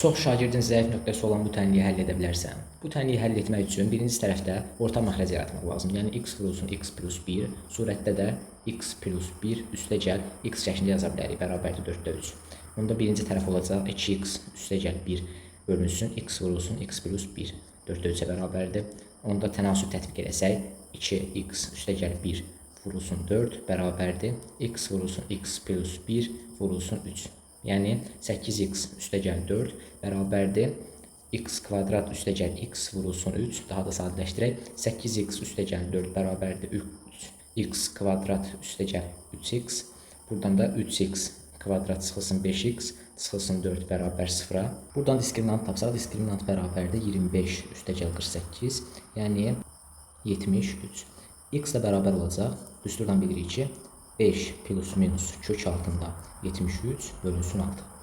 Çox şagirdin zəif nöqtəsi olan bu tənliyi həll edə bilərsən. Bu tənliyi həll etmək üçün birinci tərəfdə orta məxrəc yaratmaq lazımdır. Yəni x vurulsun x plus 1, surətdə də x plus 1 üstəgəl x şəklində yaza bilərik, bərabərdir 4-də 3. Onda birinci tərəf olacaq 2x üstəgəl 1 bölünsün x vurulsun x plus 1 4-də 3-ə bərabərdir. Onda tənasüb tətbiq eləsək 2x üstəgəl 1 vurulsun 4 bərabərdir x vurulsun x plus 1 vurulsun 3. Yəni 8x üstəgəl 4 bərabərdir x kvadrat üstəgəl x vurulsun 3. Daha da sadələşdirək. 8x üstəgəl 4 bərabərdir 3x kvadrat üstəgəl 3x. Buradan da 3x kvadrat çıxılsın 5x çıxılsın 4 bərabər 0-a. Buradan diskriminant tapsaq, diskriminant bərabərdir 25 üstəgəl 48, yəni 73. X də bərabər olacaq. Düsturdan bilirik ki, 5 plus minus kök altında 73 bölünsün 6.